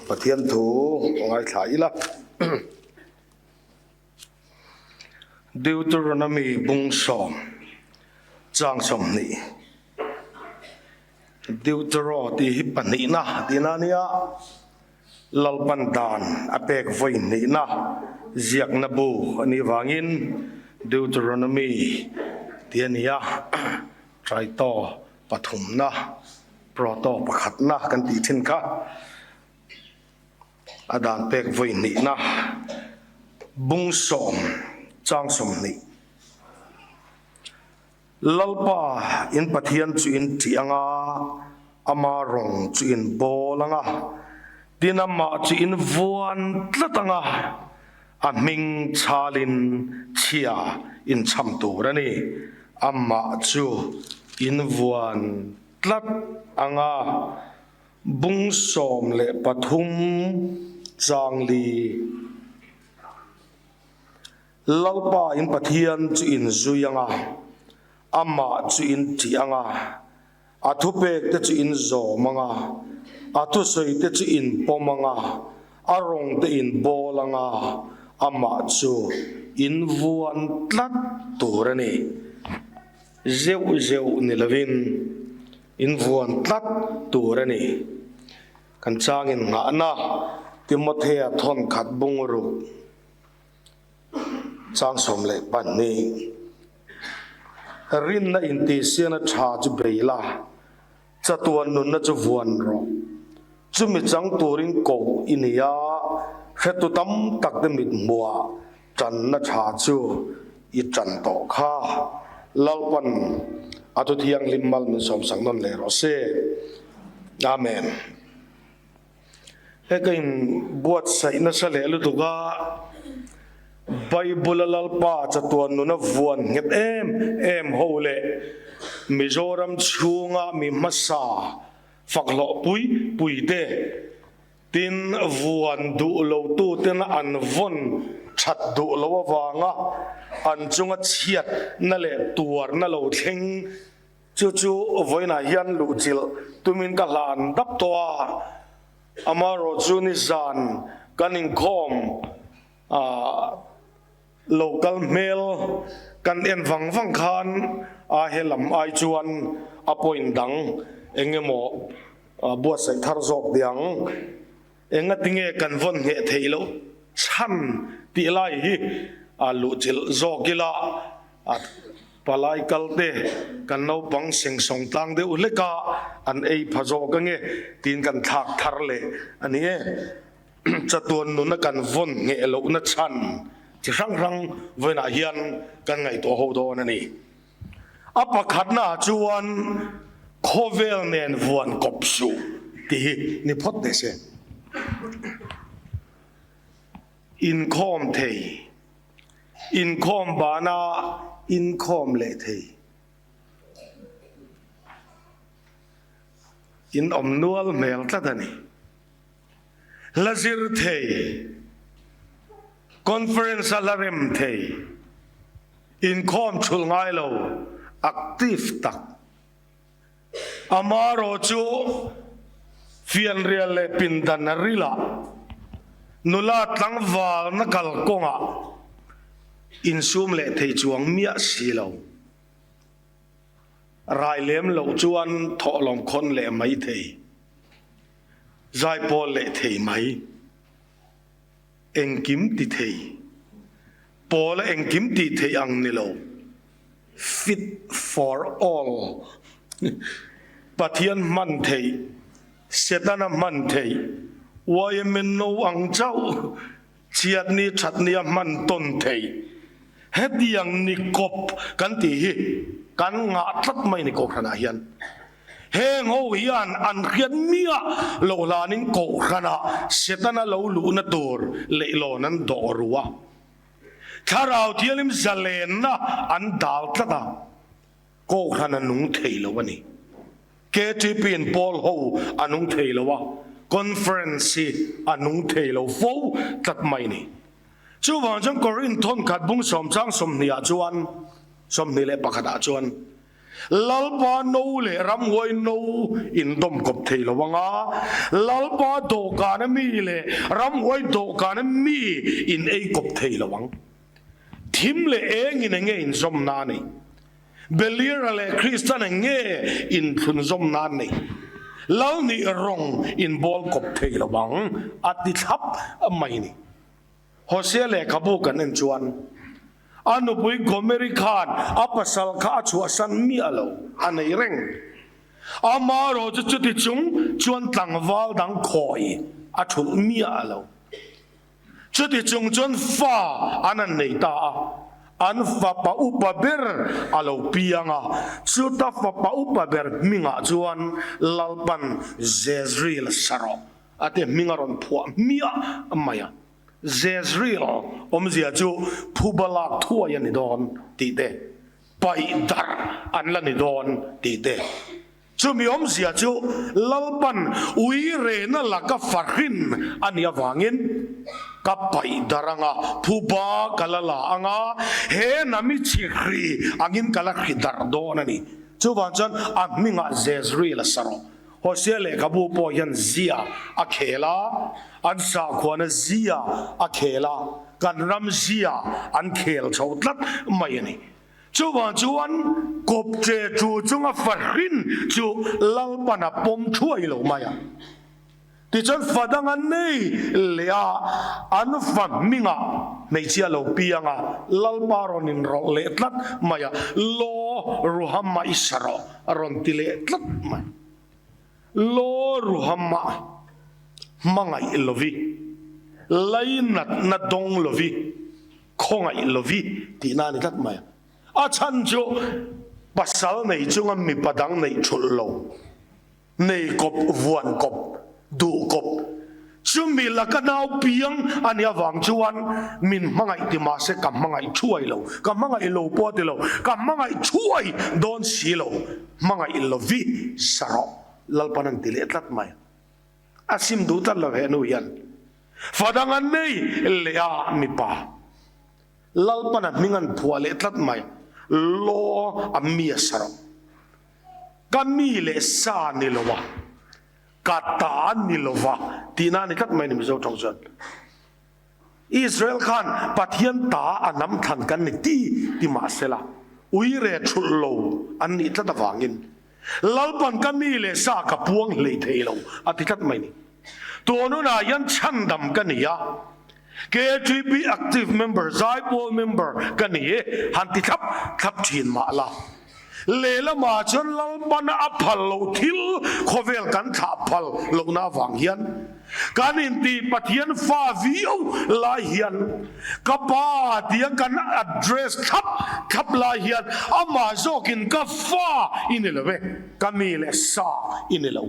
Pathian thu ngaithla ila. Deuteronomy bung sawm chang 20. Deutero tih hi pahnihna tihna a nia, Lalpan dan a pek vawi hnihna ziakna bu a nih vangin Deuteronomy tih a ni a, Trito pathumna, Proto pakhatna kan tih thin kha a dan pek vawi hnihna bung sawm chang 20. Lalpa in Pathian chu in ṭih anga, ama rawng chu in bawl anga, tin amah chu in vuan tlat anga, a hming chhalin chhia in chham tur a ni. Amah chu in vuan tlat anga, bung 13 chang li. Lalpa in Pathian chu in zui anga, amah chu in ṭih anga, a thupek te chu in zawm anga, a thusawi te chu in pawm anga, a rawng te in bawl anga, amah chu in vuan tlat tur a ni. Zeuh zeuh ni lovin in vuan tlat tur a ni. Kan changin nghahna Timothea thawnkhat bungruk. Chang 12. Rinna intihsiana tha chu bei la, chatuan nunna chu vuan rawh. Chumi chang turin koh i ni a, hretu tam tak te mit hmuah tanna tha chu i tan tawh kha. Lalpan a thu thianghlim mal min sawmsak nawn leh rawh se. Amen. He ka in buatsaih nasa leh lutuk a, Bible a Lalpa chatuan nuna vuan nghet em em ho leh Mizoram chhunga mi hmasa fak hlawh pui pui te tin vuan duh lo tu tena an vawn that duh lo avanga an chunga chhiat na leh tuarna lo thleng Chu chu vawiinah hian luhchilh tumin ka hlan dap tawh a, amaherawh chu nizan kan inkhawm lo kal hmel kan en vang vang khan a he lam ai chuan a point dang eng emaw buatsaih thar zawk diang engatinge kan vawn ngheh theih loh chhan tih lai hi luhchilh zawk ila. Palai kal te kan naupang sengsawng tlang deuh hlek a, an ei pha zawk ange tiin kan thlak thar leh a ni e. Chatuan nuna kan vawn ngheh lohna chhan chi hrang hrang vawiinah hian kan ngaihtuah ho dawn a ni. A pakhatnaah chuan khawvel nen vuan kawp suh tih hi ni phawt teh se. Inkhawm thei. Inkhawm bana inkhawm leh thei. In awm nual hmel tlat a ni. Hla zir thei, conference a hla rem thei, inkhawm thulh ngai lo, active tak. Amarawh chu fianrial leh pindan a ril a, nula tlangvalna kalkawngah insum leh thei chuang miah si lo. Rai lem loh chuan thawhlawm khawn leh mai thei, zaipawl leh thei mai, engkim ti thei, pawla engkim tih theih ang ni lo. Fit for all Pathian hman theih, Setana hman theih, YMNO ang chauh chhiatni thatnia hman tawn theih. Hetiang ni kawp kan tih hi kan ngah tlat mai ni Kohhranah hian. Heng ho hian an hriat miah loh hlanin Kohhranah Setana lo luhna tur leihlawn an dawh ru a. Thlarau Thianghlim zalenna an dal tlat a, Kohhran a nung thei lo a ni. KTP in pawl ho a nung thei lo a, Conference hi a nung thei lo fo tlat mai a ni. Chuvang chuan Korinth thawnkhat bung sawm chang 20 ah chuan, 21 ah chuan. Lalpa no leh ramhuai no indawm kawp thei lo anga, Lalpa dawhkana mi leh ramhuai dawhkana mi in ei kawp thei lo ang. Thim leh engin enge inzawm na nei? Beliara leh Kristan enge inthlunzawm na nei? Lal nih rawng inbawl kawp thei lo ang a ti thlap mai ni. Hosea lehkhabu kan en chuan a nupui Gomeri khan a pasal kha a chhuahsan miah lo a nei reng. Amaherawh chu chuti chung chuan tlangval dang khawi a thulh miah lo. Chuti chung chuan fa an han nei ta a, an fapa upa ber a lo piang a, chuta fapa upa ber hmingah chuan Lalpan Jezreel sarawh a te hming a rawn phuah hmiah mai a. Jezreel awmzia chu phuba lak thuai a ni dawn tih te, paih darh an la ni dawn tih te. Chumi awmzia chu Lalpan ui rehna laka fahrin a nih avangin ka paih darh anga, phuba ka la la anga, he nami chhihri angin ka la hri darh dawn a ni. Chuvang chuan a hmingah Jezreel a sa rawh. Hosea lehkhabu pawh hian zia a khel a, an sakhuana zia a khel a, kan ram zia an khel chho tlat mai a ni. Chuvang chuan kawpche chu chunga fahrin chu Lalpan a pawm thuai lo mai a. Tichuan fa dang an nei leh a, an fa hmingah hmeichhia lo piang a, Lalpa rawn inrawlh leh tlat mai a, Law Ruhama i sa rawh a rawn ti leh tlat mai. Law Ruhama hmangaih lovi, lainatna dawng lovi, khawngaih lovi tihna a ni tlat mai a. A chhan chu pasal nei chunga mipa dang neih thulh lo. Nei kawp, vuan kawp, duh kawp. Chumi laka nau piang a nih avang chuan min hmangaih ti mahse ka hmangaih thuai lo, ka hmangaih lo pawh a ti lo, ka hmangaih thuai dawn si lo, hmangaih lovi sa rawh, Lalpan an ti leh tlat mai. A sim duh tlat lo he nu hian. Fa dang an nei leh a mipa. Lalpan a hming an phuah leh tlat mai. Law a mi a sa rawh. Ka mi leh sa ni lo a, ka ta ni lo va tihna a ni tlat mai ni Mizo tawng chuan. Israel khan Pathian ta a hnam thlan kan ni ti ti mah sela, uire thulh lo an nih tlat avangin Lalpan ka mi leh sa ka puang hlei thei lo a ti tlat mai ni. Tun hunah hian chhandam ka ni a, KTP active member, Zaipawl member ka ni e han ti thlap thlap thin mah la. Lehlamah chuan Lalpana a phal loh thil khawvel kan thlah phal lohna avang hian kan inti Pathian fa viau lai hian ka pa tia kan address thlap thlap lai hian amah zawkin ka fa i ni lo e, ka mi leh sa i ni lo.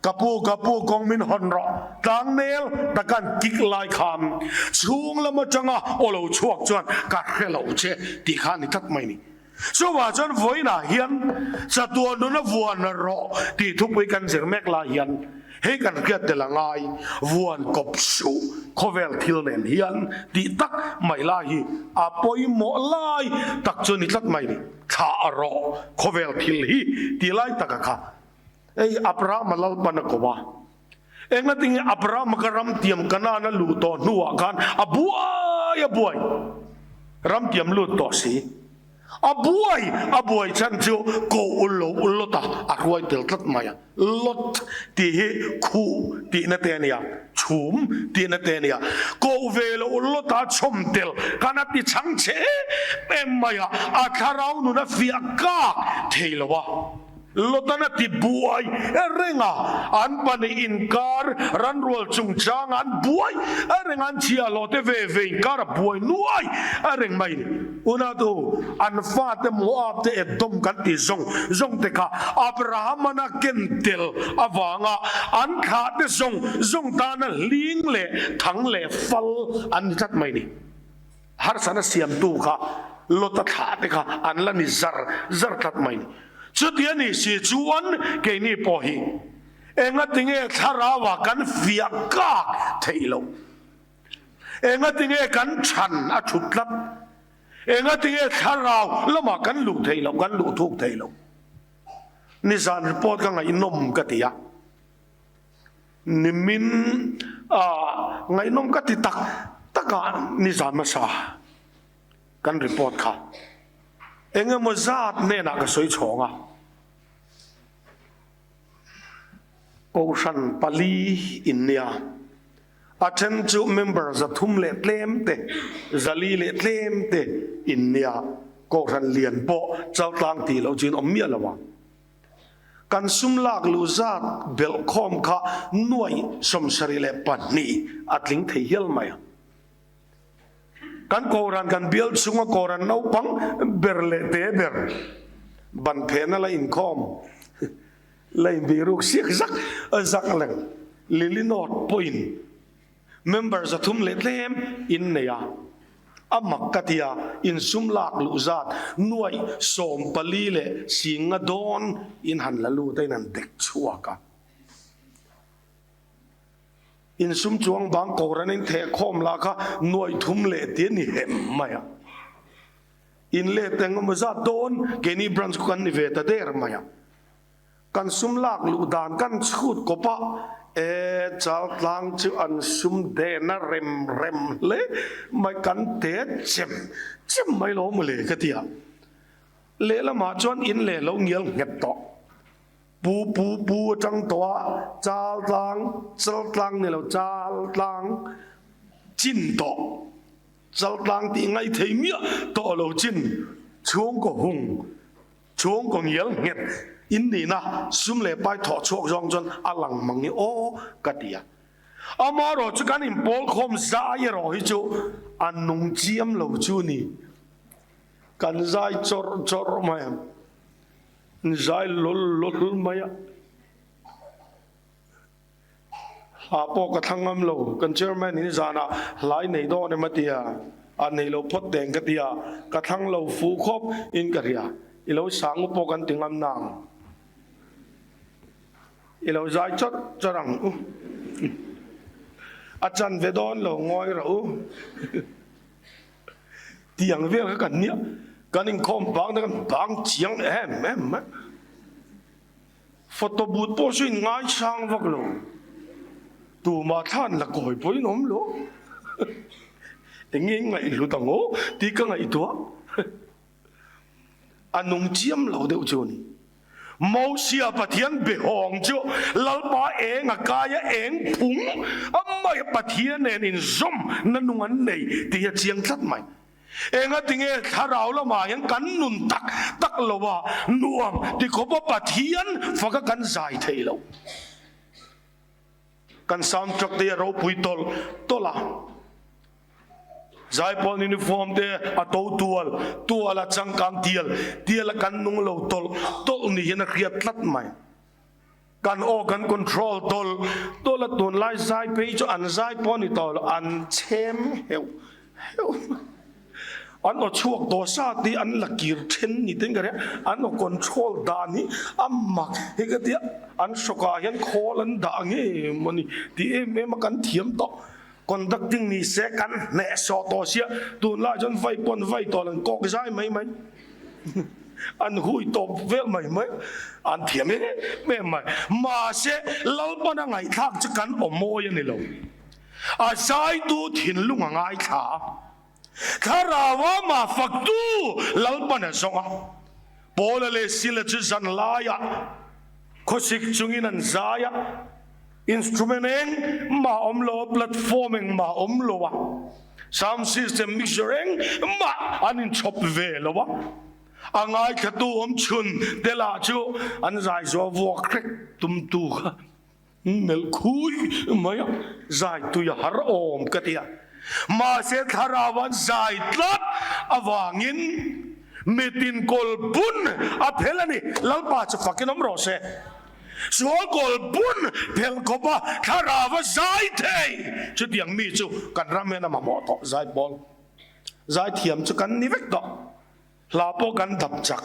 Ka pu, ka pu kawng min hawn rawh, tlangnel takan kik lai khan chhung lam atanga aw lo chhuak chuan ka hre lo che tih kha a ni tlat mai ni. Chuvah chuan vawiinah hian chatuan nuna vuan rawh tih thupui kan zir mek lai hian hei kan hriat tel a ngai, vuan kawp suh khawvel thil nen hian tih tak mai lai hi a pawimawh lai tak chu ni tlat mai ni, thlah rawh khawvel thil hi tih lai taka kha hei Abrahama Lalpan a ko a, engatinge Abrahama ka ramtiam Kanaan a luh tawh hnuah khan a buai a buai, ramtiam lut tawh si, a buai a buai chhan chu ko ul lo ul Lot a, a hruai tel tlat mai a, Lot tih hi khuh tihna te a nia, chhum tihna te a nia, ko ve lo ul Lot a chhawm tel khan a ti chhang che em em mai a, a thlarau nun a fiah kak thei lo a. Lotan a ti buai reng a, an pahnih inkar ranrual chungchanga an buai reng a, an chhia hlawh te ve ve inkar a buai nuai reng mai ni. Unatu, an fate Moab te Edom kan tih zawng zawng te kha Abraham-an a ken tel avanga an thlah te zawng zawng tana hling leh thang leh fal an ni tlat mai ni. Harsana siamtu kha Lota thlah te kha an la ni zar zar tlat mai ni. Chuti a nih si chuan keini pawh hi engatinge thlarauah kan fiah kak theih loh? Engatinge kan chhan a thut tlat? Engatinge thlarau lamah kan luh theih loh, kan luh thuk theih loh? Nizan report ka ngaihnawm ka ti a, nimin ah ngaihnawm ka ti tak tak a nizan hmasa kan report kha eng emaw zat hnenah ka sawi chhawng a. Kohhran pali in nia, a then chu member 300 leh tlem te, 400 leh tlem te in nia, Kohhran lian pawh Chaltlang tih loh chu in awm miah lo ang. Kan sum lak luh zat belh khawm kha 72,000 a tling thei hial mai ang. Kan Kohhran kan bial chhunga Kohhran naupang ber leh te ber ban phehna la inkhawm la inbiruk siak zak zak leng Lily North pawhin member 300 leh tlem in nei a, a mak ka ti a, insum lak luh zat 45,000 dawn in han la lut a in han dek chhuak a. Insum chuang bang Kohhran in theh khawm lah kha 300 leh ti a ni hem mai a. In let eng emaw zat dawn keini branch khu kan ni ve ta der mai a. Kan sum lak luh dan kan chhut kawp a, e Chaltlang chu an sum dehna rem rem hle mai kan te chem chem mai lo maw le ka ti a. Lehlamah chuan in leh lo ngial nghet tawh. Pu pu pu atang tawh a chal tlang chal tlang ni lo chal tlang chin tawh chal tlang tih ngaih thei miah tawh lo chin chhungkaw hung chhungkaw ngial nghet in nihna sum leh pai thawh chhuak zawng chuan a lang mang i aw ka ti a. Amaherawh chu kan inpawl khawm zai erawh hi chu a nung chiam lo chu ni kan zai chawrh chawrh mai ang. Zai lawl lawl mai a, hla pawh ka thlang ngam lo, kan chairman in zanah hla i nei dawn em a ti a, a nei lo phawt teng ka ti a, ka thlang lo fuh khawp in ka hria, i lo sang u pawh kan ti ngam nang, i lo zai chawt chawt ang u, a chan ve dawn lo ngawi rawh u. Tiang vel kha kan nia, kan inkhawm bang te kan bang chiang em em mai. Photo booth pawh chu in ngaisang vak lo, tumah thlan la kawi pawhin awm lo. Enge ngaihhlut ang aw tih ka ngaihtuah. A nung chiam lo deuh chu a ni. Mosia Pathian behawng chu Lalpa eng a kai a, eng phung a mai a Pathian nen inzawm na nung an nei tih hi a chiang tlat mai. Engatinge thlarau lamah hian kan nun tak tak lo a, nuam ti khawp a Pathian faka kan zai thei lo. Kan soundtrack te hi a ropui tawlh tawlh a. Zaipawl uniform te a to tual tual a, changkang tial tial a kan nung lo tawlh tawlh ni hian a hriat tlat mai. Kan aw kan control tawlh tawlh a, tunlai zai phei chu an zai pawh ni tawh lo, an chhem heuh heuh mai. An aw chhuak tawh sa te an la kir then ni ten ka ria, an aw control dan hi a mak hi ka tia, an hrawkah hian khawl an dah nge mawni tih em em a kan thiam tawh. Conducting ni se kan hneh sawh tawh sia, tunlai chuan vai pawn vai tawh an kawk zai mai mai, an hui tawp vel mai mai, an thiam em em mai. Mahse Lalpana ngaihthlak chu kan aw mawi a ni lo, a zaitu thinlung a ngaithla a, Thlarau-a mah faktu Lalpana zawng a, Paula leh Sila chu zan laiah khawsik chungin an zai a, Instrument eng mah awm lo a, platform eng mah awm lo a, sound system mixer eng mah an inchhawp ve lo a, a ngaithlatu awm chhun te lah chu an zai zuah vuak hrek tumtu kha melh khui mai a, zai tui a har awm ka ti a. Mahse thlarau an zai tlat avangin mitin kawl bun a phel a ni, Lalpa chu fakin awm rawh se. Sual kawl bun phelh khawp a thlarau a zai thei. Chutiang mi chu kan ram hian a mamawh tawh zai pawl. Zai thiam chu kan ni vek tawh. Hla pawh kan dap chak.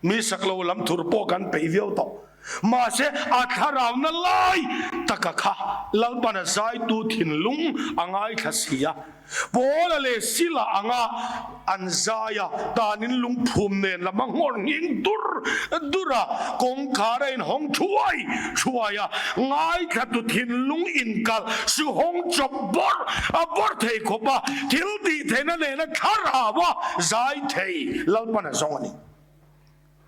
Mi sak lo lam thur pawh kan peih viau tawh. Mahse, a thlarauna lai taka kha Lalpana zaitu thinlung a ngaithla si a. Paula leh Sila anga an zai a, tanin lungphum nen lam a nghawr nghing dur dur a, kawngkhar a inhawng thuai thuai a, ngaithlatu thinlung inkalh su hawng chawp bawrh a bawrh thei khawp a, thil tih theihna nena thlarau a zai thei Lalpana zawng a ni.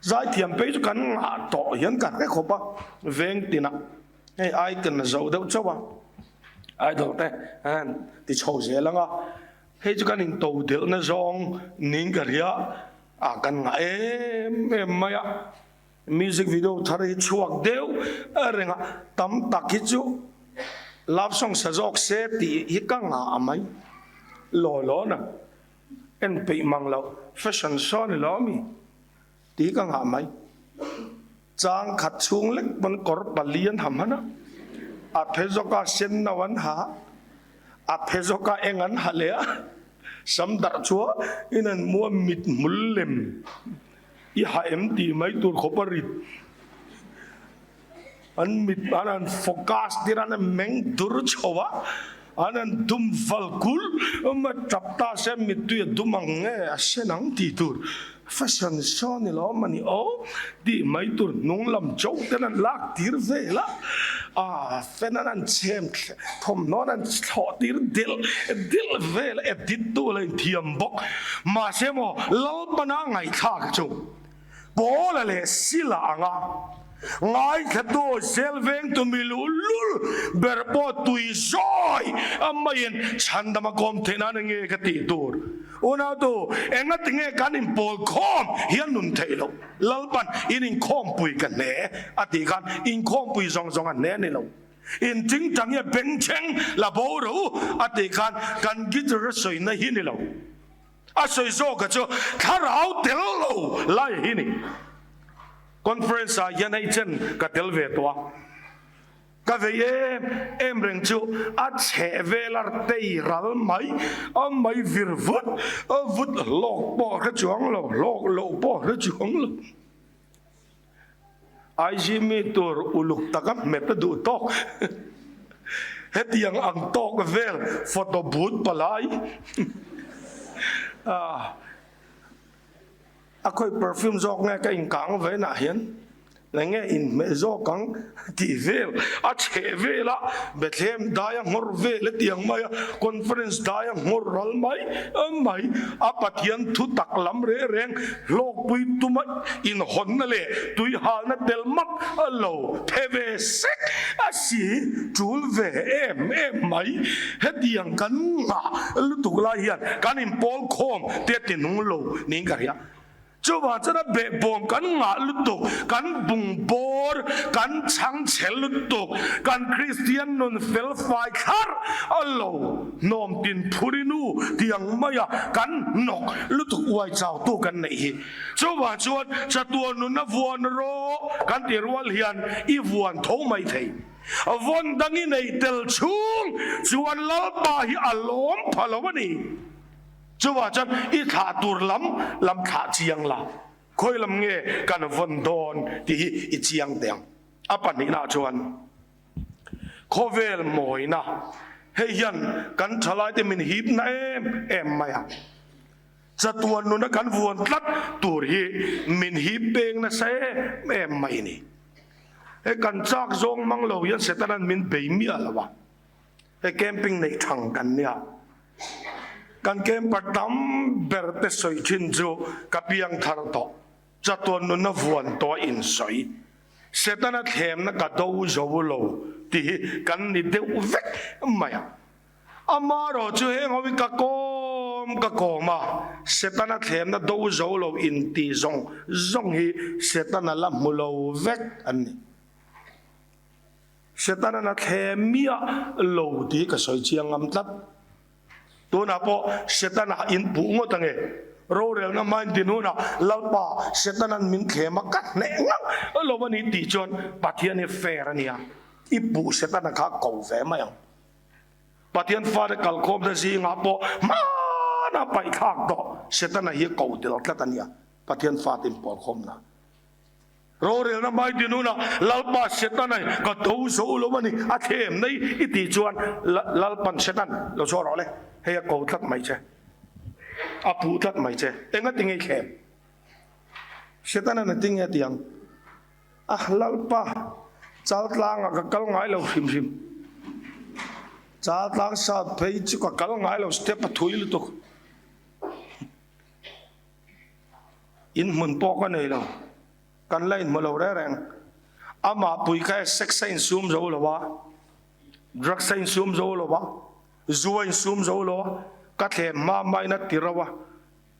Zaithiam phei chu kan ngah tawh hian ka hre khawp a, veng tinah hei icon a zo deuh chauh a, idol te an ti chho zel ang a, hei chu kan in to delhna zawng niin ka hria a, kan ngah em em mai a, music video thar hi chhuak deuh reng a, tam tak hi chu love song sa zawk se tih hi ka ngah mai law law na. En peih mang loh fashion show ni lo ami tih ka ngah mai. Chang khat chhung lek pawn kawr pali an ha hman a, a phe zawk a sen no an ha a, a phe zawk a eng an ha leh a, sam darh chu in an hmu a mit hmul lem i ha em tih mai tur khawp a rit. An mit an han focus tir a, an han meng dur chho a, an han dum val kul a, tap ta se mittui a dum ang nge a sen ang tih tur fashion show ni lo awm a ni aw tih mai tur hnung lam cho ten an lak tir vel a, ah fan an han chhem thawmhnaw an han thlawh tir delh delh vel a, edit tu a lo inthiam bawk mahse maw Lalpana ngaihthlak chu. Paula leh Sila anga ngaithlatu zel vengtu mi luhlul ber pawh tui zawi a maiin chhandam a kawm theih nan enge ka tih tur? Unautu, engati nge kan inpawl khawm hian nun theih loh? Lalpan in inkhawmpui ka hne a tih khan inkhawmpui zawng zawng a hne a ni lo. In tingtang hi a bengchheng la bo ro a tih khan kan guitar a sawina hi ni lo. A sawi zawk a chu thlarau tel lo lai hi ni. Conference ah hian hei chen ka tel ve tawh a, ka vei em em reng chu a chheh vel a tei ral mai a mai vir vut vut hlawk pawh hre chuang lo, hlawk loh pawh hre chuang lo. IG mi tur uluk taka hmet a duh tawk. Hetiang ang tawk vel photo booth palai a khawi perfume zawk nge ka inkang vainah hian eng nge inhmeh zawk ang tih vel a chheh vel a, Bethlehem dai a nghawr vel hetiang mai a, conference dai a nghawr ral mai mai a, Pathian thu tak lam reh reng Hlawkpui tuma inhawnna leh tuihalna tel mak a lo the ve sek a si tul ve em em mai. Hetiang kan nghah lutuk lai hian kan inpawl khawm te ti nung lo niin ka hria. Chuvang chuan a behbawm kan nghah lutuk, kan bungbawr, kan chhangchhe lutuk, kan Kristian nun felfai thlarh a lo hnawm tin phuri nu tiang maia kan hnawk lutuk uai chau tu kan neih hi. Chuvang chuan chatuan nunna vuan rawh kan ti rual hian i vuan tho mai thei. Vawn dang i neih tel chhung chuan Lalpa hi a lawm pha lo a ni. Chuvang chuan i thlah tur lam lam thlah chiang la, khawi lam nge kan vawn dawn tih hi i chiang teh ang. A pahnihnaah chuan khawvel mawina, hei hian kan thalaite min hipna em em mai a, chatuan nuna kan vuan tlat tur hi min hip peng nasa em em mai a ni. Hei kan chak zawng mang lo hian Setana'n min bei miah lo a, hei camping neih thang kan nia. Kan camper tam ber te sawi thin chu ka piang thar tawh, chatuan nuna vuan tawh a insawi. Setana thlemna ka do zo lo tih hi kan ni deuh vek mai a. Amaherawh chu heng ho hi ka kawm ka kawm a, Setana thlemna do zo lo inti zawng zawng hi Setana la hmu lo vek an ni. Setana'n a thlem miah lo tih ka sawi chiang ngam tlat. Tunah pawh Setana in puh ngawt ange. Rorelna hmain din hunah Lalpa Setana'n min thlem a ka hneh ngang lo a ni tih chuan Pathian hi fair a nia. I puh Setana kha ko ve mai ang. Pathian fate kalkhawmte zingah pawh hmana paihthlak tawh Setana hi ko tel tlat a nia. Pathian fate inpawlkhawmna. Rorelna hmai din hunah Lalpa Setana hi ka do zo lo a ni, a thlem nei i tih chuan Lalpan Setan lo chhuah rawh le, hei a ko tlat mai che, a puh tlat mai che, engati nge i thlem? Setana'n a ti nge a ti ang? A Lalpa, Chaltlangah ka kal ngai lo hrim hrim. Chaltlang South phei chu ka kal ngai lo, step a thui lutuk. In hmun pawh ka nei lo, kan la inhmu lo reng reng. Amah pui kha sex a insum zo lo a, drugs a insum zo lo a, zu a insum zo lo a, ka thlem hma hmain a ti rauh a,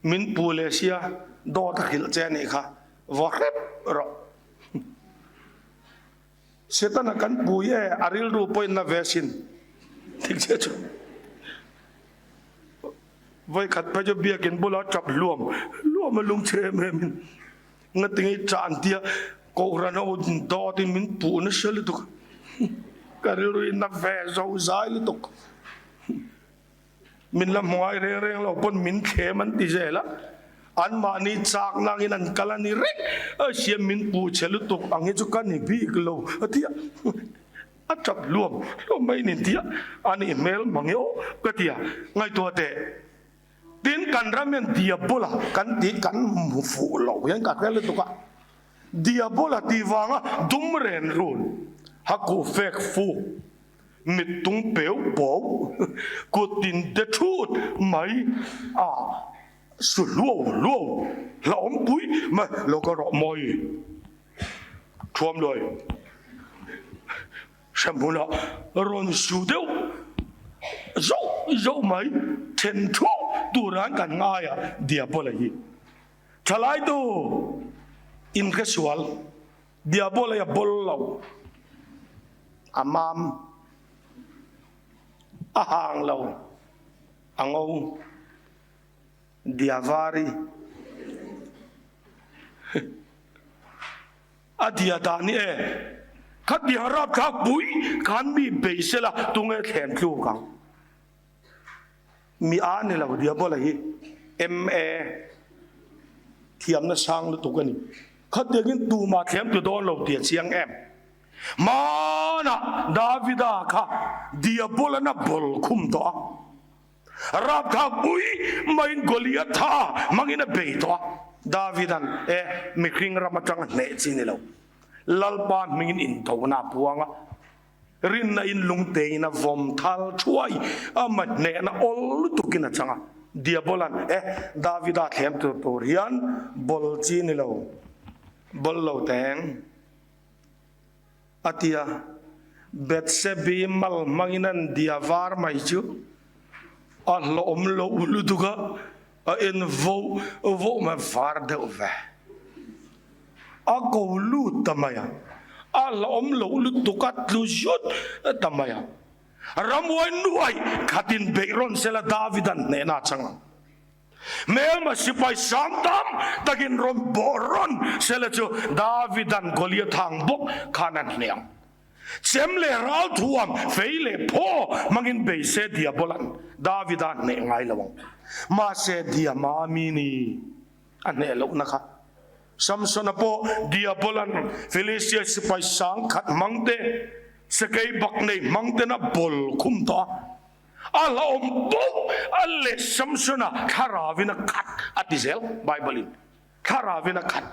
min pu leh sia, dawt a hrilh che a nih kha, vaw hrep rawh. Setana kan pui e, a rilru pawhin na ve sin. Thik che chu. Vawikhat phei chu biakin bula tap hluam hluam a lung chhe em em in ngatinge chah an tia kohhran ho dawt in min puh nasa lutuk ka rilru in na ve zo zai lutuk min la hmu ngai reng reng lo pawn min thlem an ti zel a an mahni chak nang in an kal a ni reng a siam min puh chhe lutuk ang hi chu ka ni bik lo a tia. A tap hluam hluam mai nin tia a nih hmel mang e aw ka ti a, ngaihtuah teh. Tin, kan ram hian Diabola kan tih kan hmu fuh lo hian ka hre lutuk a. Diabola tih vanga dum ren run, hakuh fek fuk, mittung peu pawp, kut tin de thut mai a su hluau hluau hlauhawm pui mai lo ka rawh mawi. Thuam luai hremhmunah rawn su deuh zauh zauh mai then thuah turan kan ngai a Diabola hi thalai tu in hre sual Diabola hi a bawl lo a mam a hang lo a ngo. Diavari A dia dah ni e. Khatiang rapthlak pui khan mi bei sela tunge thlem tluk ang. Mi a ni lo Diabola hi MA thiamna sang lutuk a ni. Khatiangin tumah thlem tu dawn lo tih a chiang em. Hmanah Davida kha Diabolan a bawl khum tawh a. Rapthlak pui maiin Goliatha hmangin a bei tawh a. Davida'n, E, mihring ram atanga hneh chi ni lo. Lalpa hmingin indona a puang a, rinna in lungtein a vawm thal thuai a, ma hnehna awl lutukin a chang a. Diabola'n, E, Davida thlem tur tur hian bawl chi ni lo, bawl lo teng. A ti a, Bethsebi mal hmangin an dia var mai chu a hlawm loh lutuk a, a en voh voh mai, var deuh ve. A ko lut ta mai a, a hlawm loh lutuk a tlu zut ta mai a. Ramhuai nuai khatin beih rawn sela Davida'n hnehna a chang ang. Hmelma sipai sang tam takin rawn bawh rawn sela chu Davida'n Goliath ang bawk khan a hniang. Chem leh ralthuam, fei leh phaw hmangin bei se Diabola'n Davida a hneh ngai lo ang. Mahse Diama mi ni a hneh lohna kha. Samsona pawh Diabola'n Filistia sipai sang khat hmang te, sakei bak nei hmang ten a bawl khum tawh a. A hlauhawm bawk a leh Samsona thlaravin a khat a ti zel Bible in. Thlaravin a khat.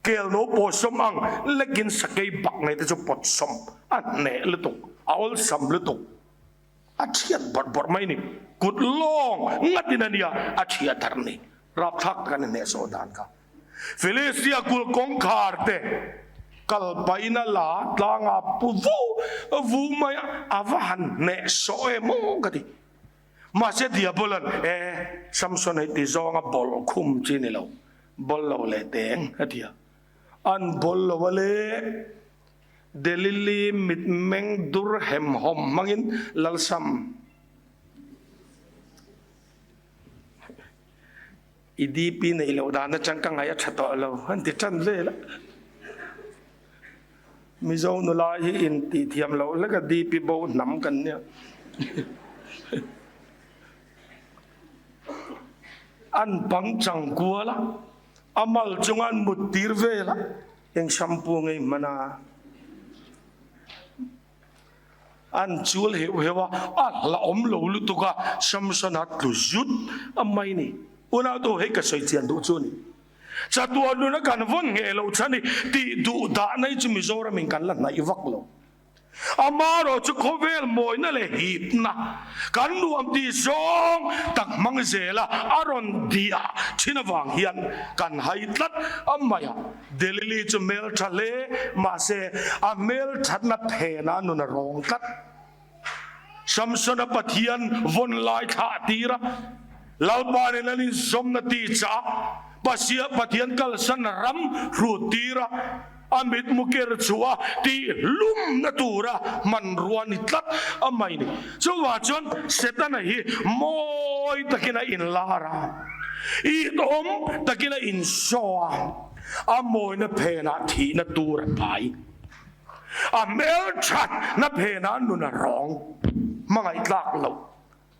Kel no pawh sawm ang lekin sakei bak nei te chu pawt sawm a hneh lutuk, a awlsam lutuk. A thiat bawrh bawrh mai ni. Kut lawng ngatin a nia a thiat darh ni. Rapthlak tak a ni hnehsawh dan kha. Filistia kulh kawngkhar te kal pahin a la tlanga pu vu vu mai a, a va han hneh sawh em aw ka ti. Mahse Diabola'n, E, Samson hei ti zawnga bawl khum chi ni lo, bawl lo leh teng a ti a. An bawl lo a le, Delili mitmeng dur hemhawm hmangin Lalsam. I DP neih loh dan atang ka ngaih a tha tawh lo an ti tan vel a. Mizo nula hi in tih thiam loh hlek a DP bo hnam kan nia. An pang chang kual a, a mal chunga an mut tir vel a. Eng shampoo nge i hman a? An chul heuh heuh a, a hlauhawm lo lutuk a, Samsona tlu zut a mai ni. Unau tu hei ka sawi chian duh chu a ni. Chatuan nuna kan vawn ngheh loh chhan hi tih duh dahna hi chu Mizoram in kan la hnaih vak lo. Amarawh chu khawvel mawina leh hipna kan nuam tih zawng tak hmang zela a rawn diah thin avang hian kan hai tlat a mai a. Delili chu hmel tha hle mahse a hmel thatna phenah nun a rawng tlat. Samsona Pathian vawn lai thlah tir a, Lalpa nen an inzawmna tih chah Pasia Pathian kalsan ram hrut tir a, a mitmu ker chhuah a tih hlumna tura hmanrua ni tlat a mai ni. Chuvang chuan Setana hi mawi takin a inlar a, itawm takin a insaw a, a mawina phenah thihna tur a pai. A hmelthat na phenah nun a rawng, hmangaih tlak loh.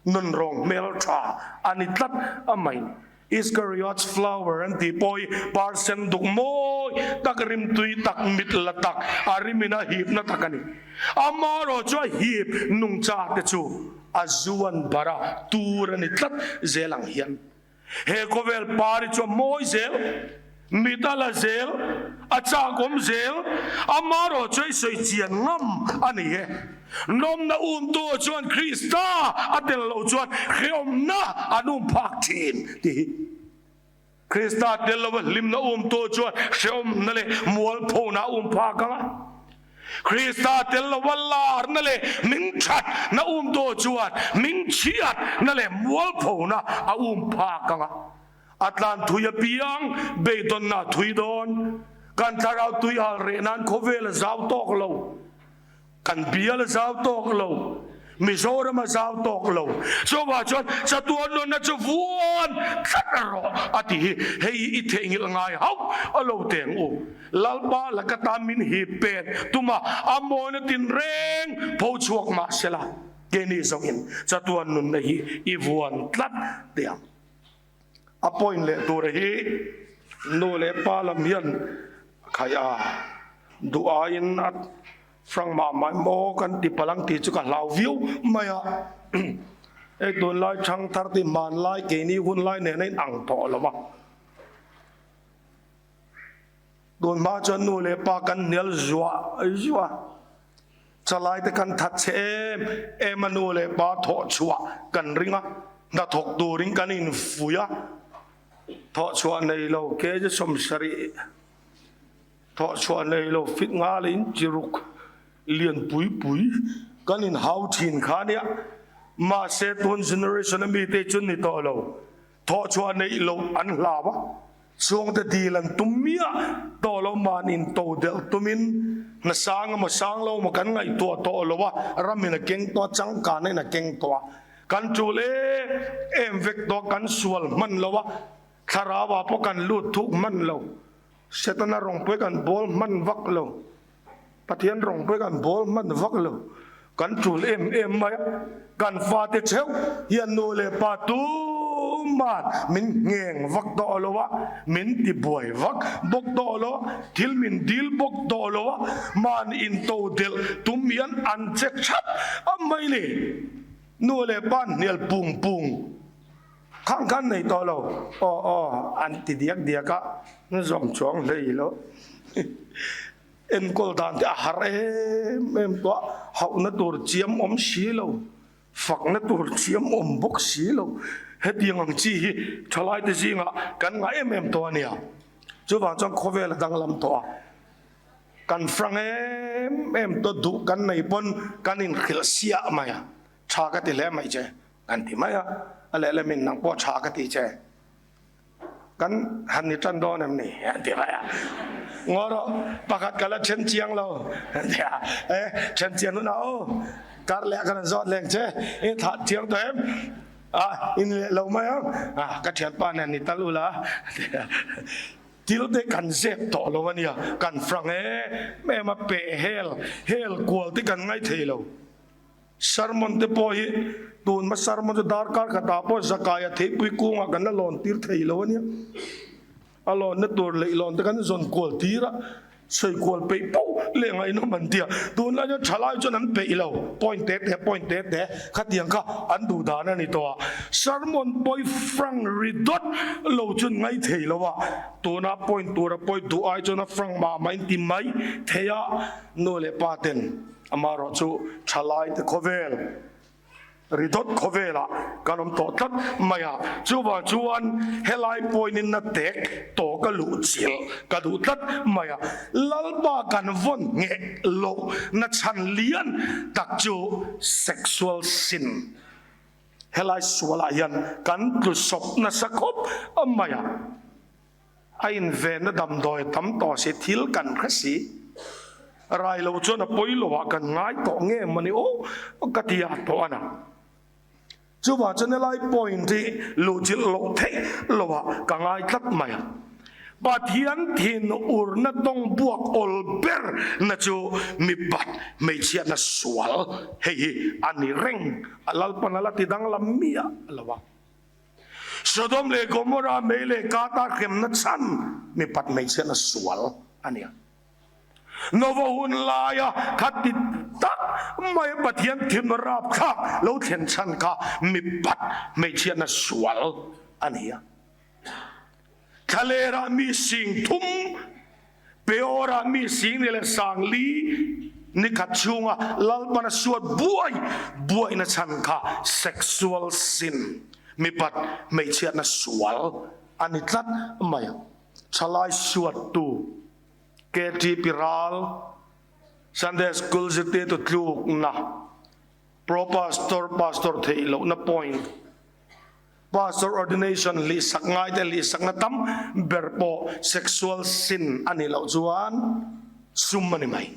Nun rawng hmeltha a ni tlat a mai. Iscariot's flower an tih pawh hi par sen duk mawi tak, rimtui tak, mit la tak, a rimin a hipna tak a ni. Amarawh chu a hip nungcha te chu a zuan bar a, tur a ni tlat zel ang hian. He khawvel par hi chu a mawi zel, mit a la zel, a chakawm zel, amarawh chu a i sawi chian ngam a ni e. Nawmna umtu chuan Krista a tel loh chuan hrehawmna an um phak thin tih hi. Krista tel lova hlimna umtu chuan hrehawmna leh mualphona a um phak ang a. Krista tel lova larna leh hmingthatna umtu chuan hmingchhiatna leh mualphona a um phak ang a. A tlan thui apiang beidawnna a thui dawn. Kan thlarau tuihal reh nan khawvel a zau tawk lo. Kan bial a zau tawk lo, Mizoram a zau tawk lo. Chuvah chuan chatuan nunna chu vuan tlat rawh a ti hi hei i theihnghilh ngai hauh a lo teng u. Lalpa laka tan min hip pen tuma a mawina tinreng pho chhuak mah sela keini zawngin chatuan nunna hi i vuan tlat teh ang. A point leh tur hi nu leh pa lam hian khaih a duh aiin a hrang mah mah maw kan ti palh ang tih chu ka hlau viau mai a. Hei tunlai thangthar te hmanlai keini hunlai nen a inang tawh lo va. Tun hma chuan nu leh pa kan hnial zuah zuah a, chalai te kan that chhe em em a nu leh pa thawh chhuah kan ring a, hnathawk turin kan infuih a, thawh chhuah nei lo kg 70 thawh chhuah nei lo fit nga leh in chi ruk lian pui pui kan inhau thin kha nia, mahse tun generation a mite chu ni tawh lo. Thawhchhuah neih loh an hlau a, chhungte dil an tum miah tawh lo mahni to delh tumin hna sang emaw sang lo emaw kan ngaihtuah tawh lo a, ramin a keng tawh a, changkana in a keng tawh a, kan tul em em vek tawh a, kan sual hman lo a, thlarau ah pawh kan lut thuk hman lo, Setana rawng pawh kan bawl hman vak lo, Pathian rawng pawh kan bawl hman vak lo, kan tul em em mai a, kan fate theuh hian nu leh pa tuman min ngheng vak tawh lo a, min ti buai vak bawk tawh lo a, thil min dil bawk tawh lo a, mahni into delh tum hian an che thap a mai ni, nu leh pa hnial pung pung. Khang khan nei tawh lo. Aw aw an ti diak diak a, na zawm chuang hlei lo. Enkawl dan te a har em em tawh a, hauhna tur chiam awm si lo, fakna tur chiam awm bawk si lo. Hetiang ang chi hi thalaite zingah kan ngah em em tawh a nia. Chuvang chuan khawvel a danglam tawh a, kan frang em em tawh duh kan nei pawn kan inhrilh siah mai a, tha ka ti hle mai che. Kan ti mai a, a lehlamin nang pawh tha ka ti che, kan han ni tan dawn em ni? An ti mai a, ngaw rawh, pakhat ka la then chiang lo, an ti a, e then chiang hunah aw, kar leh kan han zawt leng che, i thlah chiang tawh em? A, in leh lo mai ang, a, ka thianpa nen ni tal ula, an ti a, thil te kan zep tawh lo a nia, kan frang em em a, peh hel, hel kual te kan ngaithei lo. Sermon te pawh hi tun hma sermon chu darkar khatah pawh Zakaia theipui kungah kan la lawn tir thei lo a nia. A lawnna tur leihlawn te kan zawn kual tir a. Sawi kual peih poh leh ngaihnawm an tia. Tunlai chuan thalai chuan an peih lo, point te te, point te te khatiang kha an duh dan a ni tawh a. Sermon pawi frank ri dawt lo chuan ngai thei lo a, tuna point tura pawi duh ai chuan a frank mah mah in ti mai thei a, nu leh pa ten amaherawh chu thalai te khawvel. Ri dawt khawvelah kan awm tawh tlat mai a, chuvang chuan helai pawinin na tek tawh ka luh chilh ka duh tlat mai a, Lalpa kan vawn ngheh loh na chhan lian tak chu sexual sin helai sualah hian kan tlu sawp nasa khawp mai a, a invenna damdawi tam tawh si thil kan hre si. Rai lo chuan a pawi lo ah kan ngai tawh nge mawni aw ka ti a tawh a na. Chuvang chuan helai point hi luhchilh loh theih lo ah ka ngai tlat mai a. Pathian thin urna tawng buak awl ber na chu mipat hmeichhiatna sual hei hi a ni reng a Lalpan a la ti danglam miah lo a. Sodom leh Gomorrah mei leh Kata hremna chhan mipat hmeichhiatna sual a ni a. Nova hun laia khati tak mai Pathian thim rapthlak lo thlen chhan kha mipat hmeichhiatna sual a ni a. Thlalera mi sing thum, Peora mi sing ni leh sang li ni khat chhunga Lalpana suat buai buaina chhan kha sexual sin, mipat hmeichhiatna sual a ni tlat mai a. Thalai suattu KTP ral, Sunday School zirtirtu tlukna, Pro Pastor, Pastor theih lohna point, Pastor ordination hlihsak ngaite hlihsakna tam ber pawh sexual sin a nih loh chuan sum a ni mai.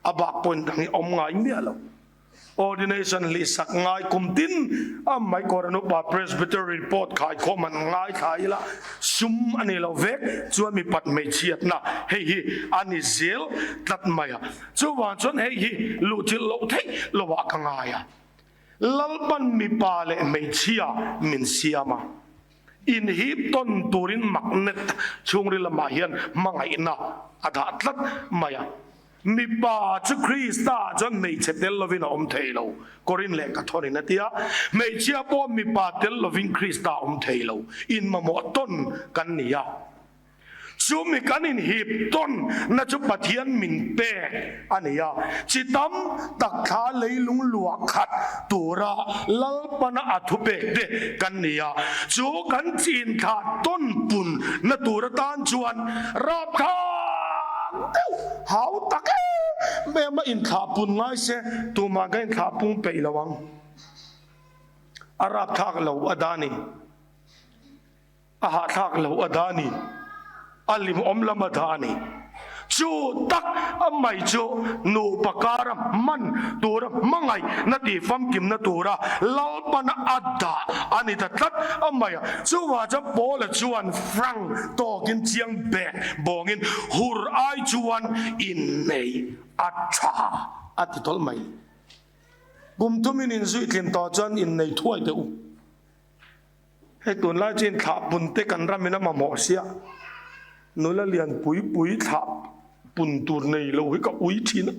A bak point dang hi awm ngai miah lo. Ordination hlihsak ngai kum tin a mai Koran upa Presbytery report khaikhawm an ngaithla ila sum a ni lo vek chuan mipat hmeichhiatna hei hi a ni zel tlat mai a. Chuvang chuan hei hi luhchilh loh theih lovah ka ngai a. Lalpan mipa leh hmeichhia min siam a, inhip tawn turin magnet chhungril lamah hian hmangaihna a dah tlat mai a. Mipa chu Krista chuan hmeichhe tel lovin a awm thei lo, Korin leh Kathawnin a ti a. Hmeichhia pawh mipa tel lovin Krista a awm thei lo, inmamawh tawn kan ni a. Chumi kan inhip tawn na chu Pathian min pek a ni a, chi tam tak thla leilung luah khat tura Lalpana a thupek te kan ni a, chu kan chin thla tawn pun na tur atan chuan rapthlak deuh hau tak em em a inthlah pun ngai se tumah kan inthlah pung peih lo ang. A rapthlak lo a dah ni. A hahthlak lo a dah a ni. A limawm lam a dah a ni. Chu tak a mai chu nupa kara hman tura hmangaih na tih famkimna tura Lalpana a dah a ni ta tlat a mai a. Chuvah chuan Paula chuan frank tawkin chiang bek bawngin hur ai chuan innei a tha a ti tawlh mai. Kum thumin inzuitlin tawh chuan innei thuai teh u. Hei tunlai chu inthlah pun te kan ramin a mamawh sia, nula lian pui pui thlah pun tur nei lo hi ka ui thin a,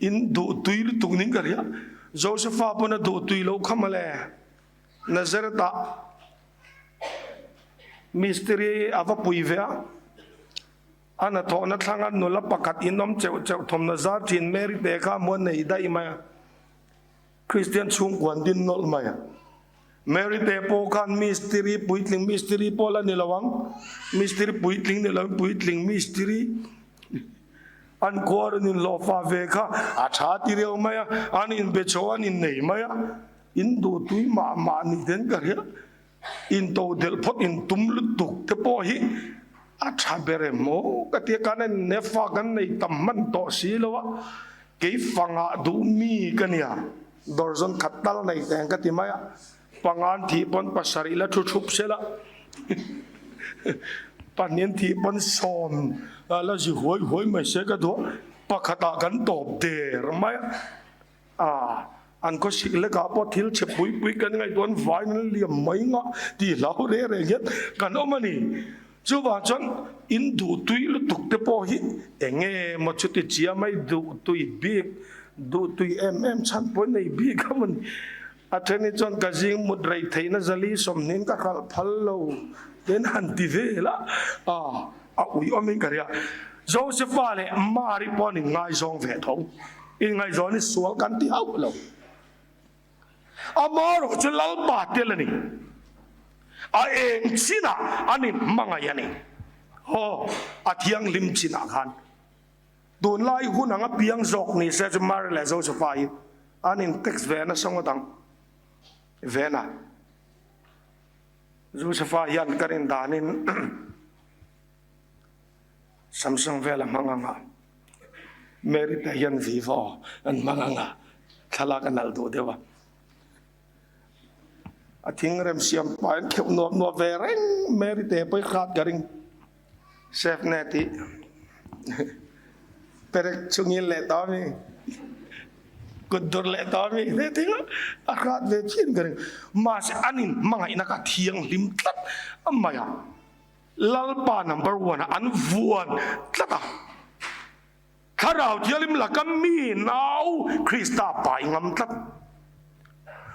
in duh tui lutuk ning ka hria, Josepha pawn a duh tui loh kha mawle, Nazareth ah mistiri a va pui ve a, a hnathawhna thlanga nula pakhat in awm cheuh cheuh thawmhnaw zar thin Mary te kha muan nei daih mai a. Kristian chhungkua an din nawlh mai a. Mary te pawh khan mistiri puitling mistiri pawh la ni lo ang, mistiri puitling ni lovin puitling mistiri an khua rawn inhlawhfa ve kha a tha ti reuh mai a, an inbe chho an innei mai a, in duh tui mah mah ni ten ka hria, into delh phawt in tum lutuk te pawh hi a tha ber em aw ka tia kan en nefa kan nei tam hman tawh si lo a. Kei fangah duh mi ka nia, dawrzawn khat tal nei teng ka ti mai a, pangan thih pawn pasarih la thu thup se la, pahnian thih pawn sawm la zi huai huai mai se ka duh a, pakhatah kan tawp der mai a, ah an khawsik lekah pawh thil chhe pui pui kan ngaihtuah an vaiin an liam mai ngah tih hlau reng reng hian kan awm a ni. Chuvang chuan in duhtui lutuk te pawh hi enge maw chuti chia mai duhtui bik, duhtui em em chhan pawh nei bik a maw ni. A then hi chuan ka zing mut rei theihna zali sawmhnin ka hralh phal lo ten han ti vel a, a uiawmin ka ria. Josepha leh Mari pawh an inngaizawng ve tho. Inngaihzawn hi sual kan ti hauh lo. Amaherawh chu Lalpa tel a ni. A eng chinah an inhmangaih a ni. Aw, a thianghlim chinah khan. Tunlai hun anga piang zawk ni se chu Mary leh Josepha hi an in text ve nasa ngawt ang. Vena, Josepha hian ka rin danin Samsung vel a hmang ang a, Mary te hian Vivo an hmang ang a, thlalak a nalh duh deuh a. A thingrem siam pah in kheuh nuap nuap ve reng Mary te pawh i hrat ka ring. Save na tih perek chungin leh tawh ami kut dur leh tawh ami he thil a hrat ve thin ka ring. Mahse an in hmangaihna kha thianghlim tlat a mai a, Lalpa number one ah an vuan tlat a. Thlarau Thianghlim laka mi nau Krista pai ngam tlat.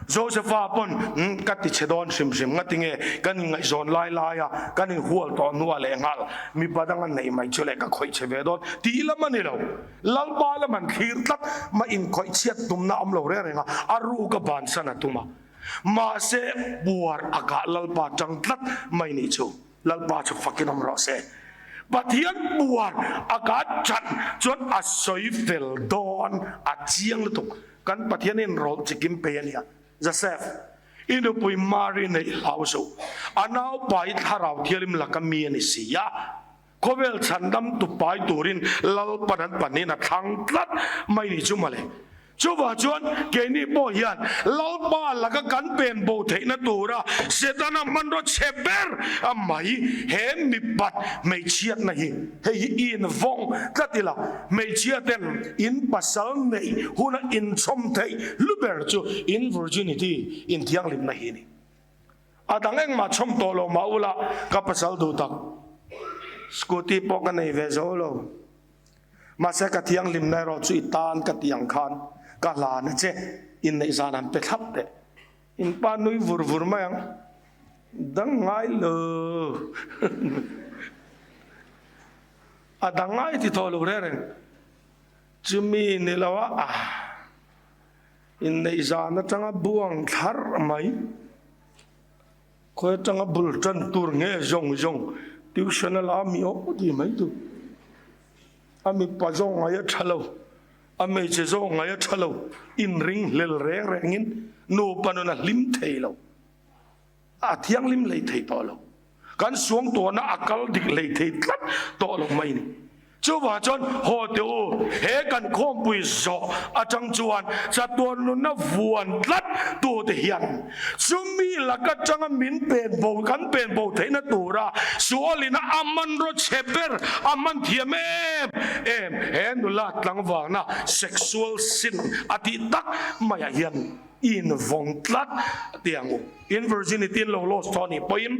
Josepha pawn ka ti chhe dawn hrim hrim nga tinge kan inngaihzawn lai lai a kan inhual tawh hnuah leh nghal mipa dang an neih mai chu leh ka khawih chhe ve dawn tih lam a ni lo. Lalpa lam an thlir tlat mah inkhawih chhiat tumna awm lo reng reng a, a ruk a bansan a tum a. Mahse buar a kah Lalpa tang tlat mai nih chu. Lalpa chu fakin awm rawh se. Pathian buar a ka chan chuan a sawi fel dawn a chiang lutuk. Kan Pathian in rawlh chikim pe a nia. Joseph, i nupui Mary neih hlau suh. A naupa i thlarau thialim laka mi a ni si a. Khawvel chhandam tu pai turin Lalpan an panin a thlang tlat mai ni chu mawle. Chuvah chuan keini pawh hian Lalpa laka kan pen bo theihna tura Setana hmanraw chhe ber a mai he mipat hmeichhiatna hi hei hi i invawng tlat ila, hmeichhia ten in pasal neih huna inchhawm theih hlu ber chu in virginity, inthianghlimna hi a ni. A dang engmah chhawm tawh lo mah ula ka pasal duh tak. Scooty pawh ka nei ve zo lo. Mahse ka thianghlimna erawh chu i tan ka tih ang khan ka hlan a che. Inneih zan han pe thlap teh. In pa nui vur vur mai ang. Dang ngai lo. A dang ngai ti tawh lo reng reng. Chumi ni lo a ah. Inneih zan atanga buang thlar mai, khawi atanga bul tan tur nge zawng zawng tuition a la mi awk ti mai tu. A mipa zawng ngai a tha lo, a hmeichhe zawng ngai a tha lo, inring hlel reng rengin nupa nun a hlim thei lo, a thianghlim hlei thei tawh lo. Kan suangtuahna a kal dik hlei thei tlat tawh lo mai ni. Chuvang chuan haw teh u, he kan khawmpui zawh atang chuan chatuan nunna vuan tlat tute hian chumi lak atanga min pen bo, kan pen bo theihna tura sualina a hmanraw chhe ber a hman thiam em em he nula tlangvalna sexual sin a tih tak maiah hian invawng tlat tih ang u. In virginity in lo lost tawh anih pawhin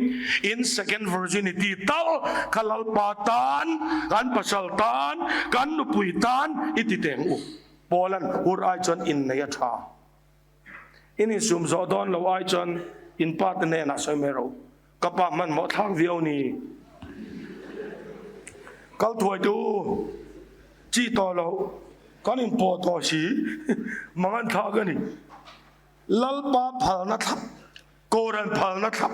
in second virginity tal kha Lalpa tan, kan pasal tan, kan nupui tan i ti teng u. Paula'n hur ai chuan innei a tha. In insum zawh dawn lo ai chuan in pa te hnenah sawi mai rawh u. Ka pa hmanhmawh thlak viau ni. Kal thuai tu chi tawh lo kan inpawh tawh si mangan thlak a ni. Lalpa phalna thlap, Koran phalna thlap,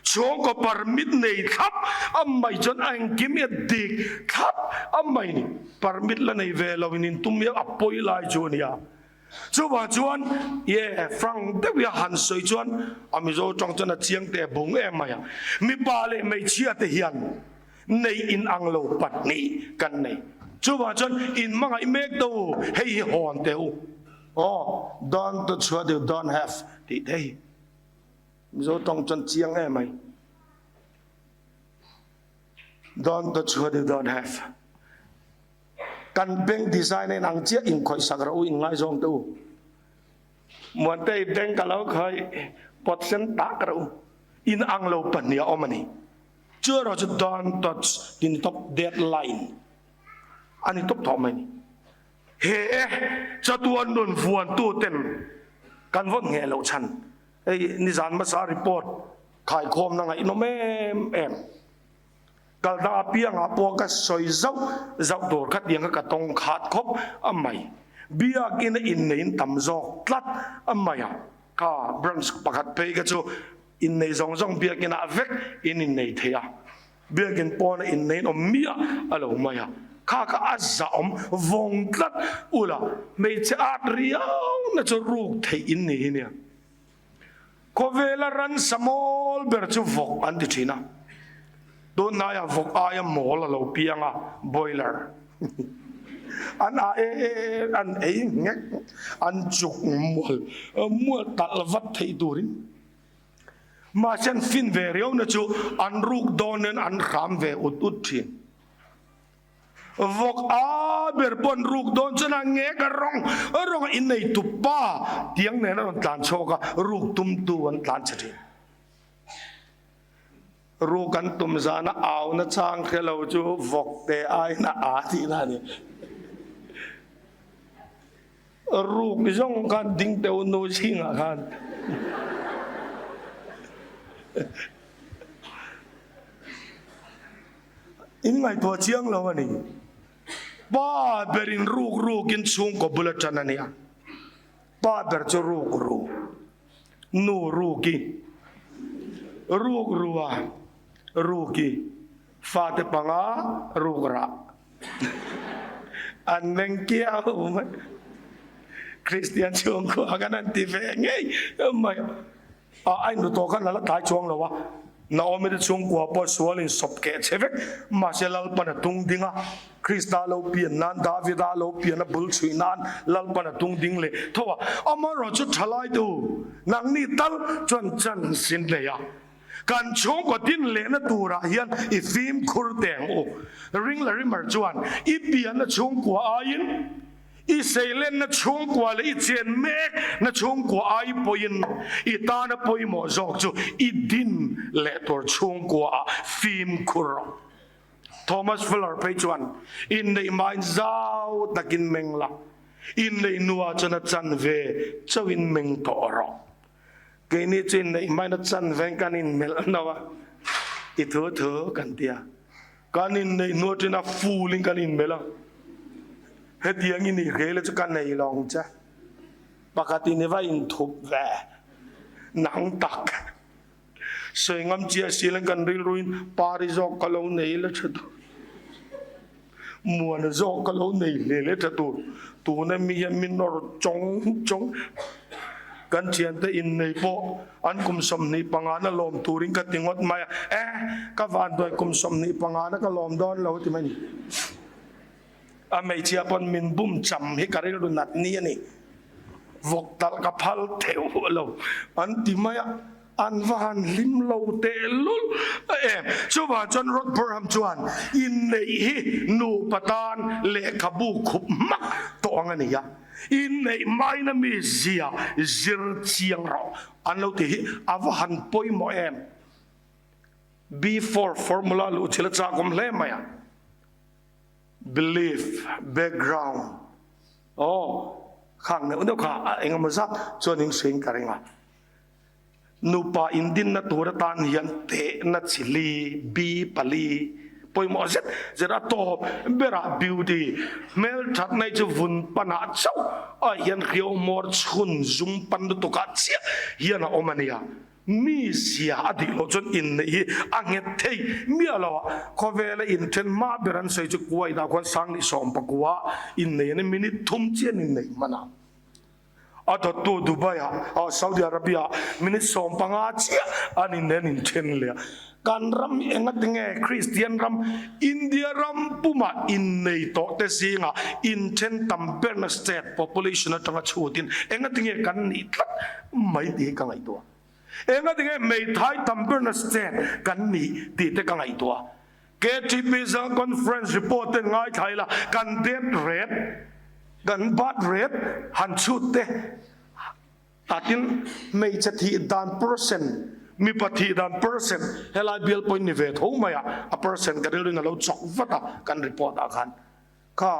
chhungkaw permit nei thlap a mai chuan a engkim hi a dik thlap a mai ni. Permit la nei ve lo in intum hi a pawi lai chu a nia. Chuvang chuan ye frank deuh hi a han sawi chuan a Mizo tawng chuan a chiang teh bung em mai a. Mipa leh hmeichhia te hian nei inang lo pahnih kan nei. Chuvang chuan inhmangaih mek teh u, hei hi hawn teh u. Aw, don't touch what you don't have tih te hi Mizo tawng chuan chiang em mai. Don't touch what you don't have. Kan bank design a inang chiah inkhawih sak rawh u, inngaizawng teh u. Muantei bank a lo khawih pawt sen tak rawh u. Inang lo pahnih a awm a ni. Chu erawh chu don't touch tih ni tawp, dead line a ni tawp tawh mai ni. He chatuan nun vuantu ten kan vawn ngheh loh chhan hei nizan hmasa report khaikhawmna ngaihnawm em em. Kalna apiangah pawh ka sawi zauh zauh tur kha tiang kha ka tawng khat khawp a mai. Biakinn a inneiin tam zawk tlat a mai a, kha branch pakhat phei kha chu innei zawng zawng biakinn ah vek in innei thei a, biakinn pawn a inneiin awm miah a lo mai a, kha kha a zahawm vawng tlat ula hmeichhe at riau na chu ruk theih in ni hi nia. Khawvela ransa mawl ber chu vawk an ti thin a, tunhnaiah vawk aia mawl a lo piang a, boiler an a e an ei nghek an chuk mual mual talh vat theih turin mahse an fin ve riau na chu an ruk dawn nen an hram ve ut ut thin. Vawk a ber pawn ruk dawn chuan a ngek a rawng rawng a innei tup pa tiang nen a rawn tlan chhuak a, ruk tumtu an tlan chhe thin. Ruk an tum zana auna chang hre lo chu vawk te aiin a a tihna a ni. Ruk zawng khan ding teuh nu zingah khan In ngaihtuah chiang lo a ni. Pa berin ruk rukin chhungkaw bul a tan a nia. Pa ber chu ruk ru, nu ruki, ruk rua, ruki, fate panga ruk rah. An meng kiau mai. Kristian chhungkua khan an ti ve ngei mai. A a inru tawh khan a la tlai chuang lo a, Naomi te chhungkua pawh sual in sawp keh che vek. Mahse Lalpan a tung ding a, Krista lo pian nan, Davida lo pian a bul chhuih nan Lalpan a tung ding leh tho a. Amaherawh chu thalai te u, nangni tal chuan chance in nei a, kan chhungkaw din lehna turah hian i fimkhur teh ang u. Ring Larimer chuan i pianna chhungkua aiin, I seilenna chhungkua leh i chen mek na chhungkua ai pawhin i tana pawimawh zawk chu i din leh tur chhungkua ah fimkhur rawh. Thomas Fuller phei chuan, Inneih hmain zau takin meng la, inneih nuah chuan a chanve chauhin meng tawh rawh. Keini chu inneih hmain a chanve kan inmelh no a, i thu thu kan ti a. Kan inneih hnu aṭin a full in kan inmelh a, hetiang i nih hreh le chu ka nei lo ang che, pakhat in i va inthup ve nang tak sawi ngam chiah si leng kan rilru in pari zawk ka lo nei la ṭha tur, muana zawk ka lo nei hle le ṭha tur, tuna mi hian min nawr chawng chawng. Kan thiante innei pawh an kum 25 na lawm turin ka ti ngawt mai a, eh ka vanduai kum 25 na ka lawm dawn lo ti mai ni. A hmeichhia pawn min bum cham hi ka rilru nat ni a ni. Vawk talh ka phal theuh lo an ti mai a, an va han hlim lo tehlul em. Chuvang chuan Rod Burham chuan inneih hi nupa tan lehkhabu khup hmak tawh ang a ni a. Inneih maina mi zia zir chiang rawh an lo ti hi a va han pawimawh em? B4 formula luh thil a chak awm hle mai a. Belief, background, aw khang neuh neuh kha a engemaw zat chuan in hriain ka ring a. Nupa indinna tur atan hian tehna chi li, bi pali, pawimawh zet zet a tawp berah beauty, hmelthatna hi chu vun panah chauh ah hian hriau hmawr chhun zum pan lutukah chiah hian a awm a nia. Mi zia a dik loh chuan inneih hi a nghet thei miah lo a, khawvela inthen hma ber an sawi chu Kuwait-ah khuan Sangni sawmpakua innei an ni, minute thum chiah an inneih hman a. A dawttu Dubai-ah, Saudi Arabia-ah minute 15 chiah an in en inthen leh a. Kan ram hi engatinge Kristian ram, India ram pumah innei tawh te zingah inthen tam berna state population atanga chhutin engatinge kan nih tlat mai tih hi ka ngaihtuah. Engatinge hmeithai tam berna state kan nih tih te ka ngaihtuah. KTP Zang Conference report ten ngaithla ila kan death rate, kan birth rate han chhut te takin hmeichhe thih dan percent Mipa thih dan percent helai bial pawhin ni ve tho mai a, a percent ka rilruin a lo chawk vat a kan report ah khan. Kha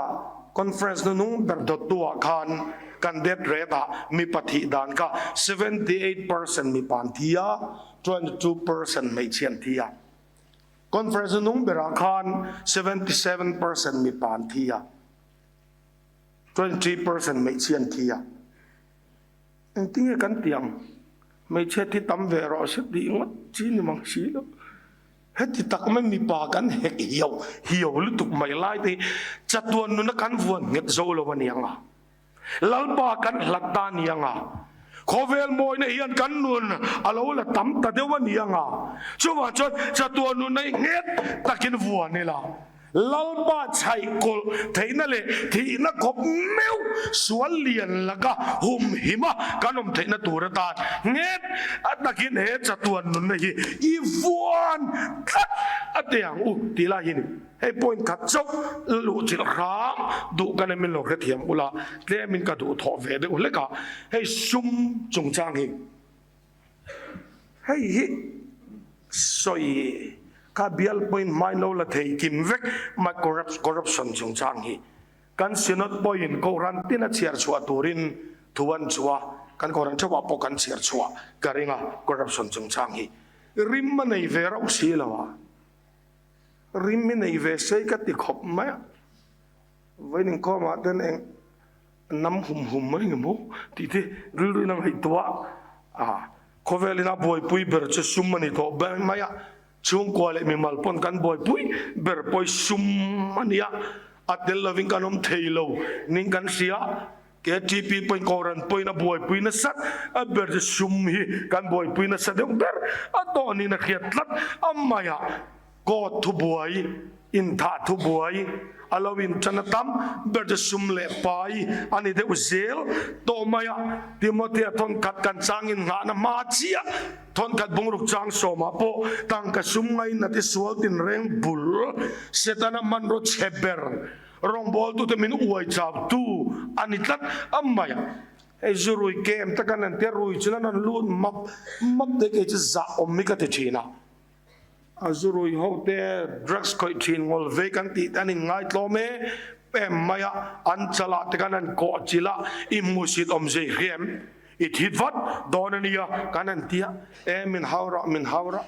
conference hnunung ber dawttu ah khan kan death rate ah mipa thih dan kha 78% mipa an thi a, 22% hmeichhia an thi a. Conference hnunung berah khan 77% mipa an thi a, 23% hmeichhia an thi a. Engtinge kan ti ang? Hmeichhia thi tam ve rawh se tih ngawt chi ni mang si lo. Heti tak mai mipa kan hek hiau hiau lutuk mai lai te hi chatuan nuna kan vuan nghet zo lo a ni ang a. Lalpa kan hlat ta a ni ang a. Khawvel mawina hian kan nun a lo la tam ta deuh a ni ang a. Chuvang chuan chatuan nuna hi nghet takin vuan ila. Lalpa chhaih kawlh theihna leh thihna khawp meuh sual lian laka humhim a kan awm theihna tur atan nghet a takin he chatuan nunna hi i vuan tlat a ti ang u tih lai hi ni. Hei point khat chauh luh chilh hram duh ka nem in lo hrethiam ula tlemin ka duhthawh ve deuh hlek a, hei sum chungchang hi. Hei hi sawi kha bial pawhin hmain lo la thei kim vek mai corruption chungchang hi. Kan Synod pawhin Kohhran tin a chhiar chhuah turin thu an chhuah a, kan Kohhran theuhah pawh kan chhiar chhuah ka ring a corruption chungchang hi. Rim a nei ve rauh si lo a, rim hi nei ve sei ka ti khawp mai a, vawiin inkhawmah ten eng Nam hum hum mai nge maw tih te rilru in a ngaihtuah a, khawvel ina buaipui ber chu sum a ni tawh ber mai a, chhungkua leh mimal pawn kan buaipui ber pawh hi sum a ni a, a tel lovin kan awm thei lo ning kan hria, KTP pawhin Kohhran pawhin a buaipui nasat a ber chu sum hi kan buaipui nasa deuh ber a tawh niin a hriat tlat a mai a. Court thubuai, inthah thubuai a lo inṭan a tam ber chu sum leh pai a ni deuh zel tawh mai a. Timothea thawnkhat kan changin nghahna hma chiah thawnkhat bungruk chang sawmah pawh tangka sum ngainat i sual tinreng bul Setana hmanraw chhe ber rawngbawltute min uai chautu a ni tlat a mai a. Hei zu rui kem tak an an tia rui chu nan an lut map map te kei chu zah awm hi ka ti thin a. A zu rui ho te drugs khawih thin ngawl ve kan tih te an in ngaitlawm e em mai a, an chalah te khan an kawh chilh a, i hmuhsit awm zei hriam i thit vat dawn a nia kan han ti a, e min hau rah min hau rah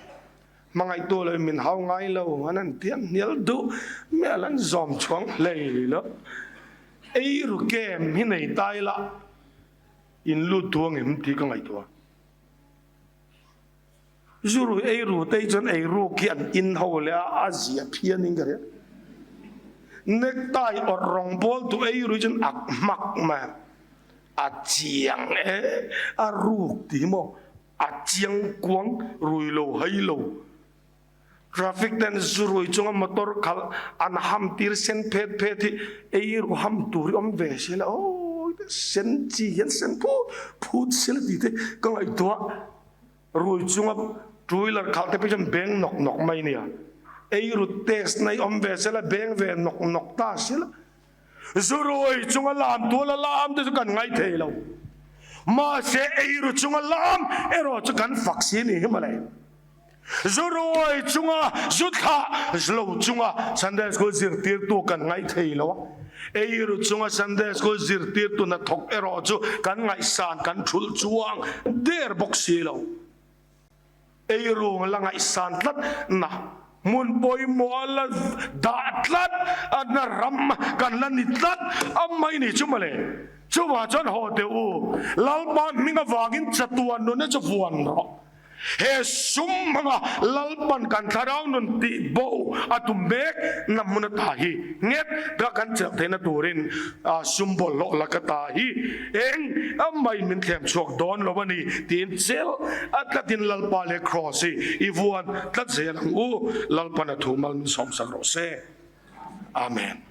hmangaihtu lo in min hau ngai lo an han ti a, hnial duh miah an zawm chhuang hlei lo, ei ru kem hi nei ta ila in lut duang em tih ka ngaihtuah. Zu rui ei ru te hi chuan ei ruk hi an in ho leh a, a zia phian in ka hria. Necktie awrh rawng bawl tu ei rui chuan ak hmak mai a, a chiang e, a ruk ti maw, a chiang kuang rui lo hai lo. Traffic ten zu rui chunga motor khalh an ham tir sen phet phet hi ei ru ham tur hi awm ve si la aw sen chi hian sen phut phut si la tih te ka ngaihtuah. Rui chunga two wheeler khalh te pawh chuan beng nawk nawk mai nia. Ei ru test na hi awm ve sela beng ve nawk nawk ta sela. Zu rui chunga lam tuala lam te chu kan ngai thei lo. Mahse ei ru chunga lam erawh chu kan fak si ni hi mawle. Zu rui chunga zu thlah lo chunga Sunday school zirtirtu kan ngai thei lo a. Ei ru chunga Sunday school zirtirtu hnathawk erawh chu kan ngaihsan kan thulh chuang der bawk si lo. Ei ru la ngaihsan tlat na hmun pawimawh a la dah tlat a na ram kan la ni tlat a mai ni chu mawle. Chuvah chuan haw teh u, Lalpa hming avangin chatuan nunna chu vuan rawh. He sum hmanga Lalpan kan thlarau nun tih bo a tum mek na hmun ata hi nghet ka kan chelh theihna turin sum bawlhhlawh lak ata hi eng mai min thlem chhuak dawn lo a ni tiin chelh a tlatin Lalpa leh Kraws hi i vuan tlat zel ang u. Lalpan a thu mal min sawmsak rawh se. Amen.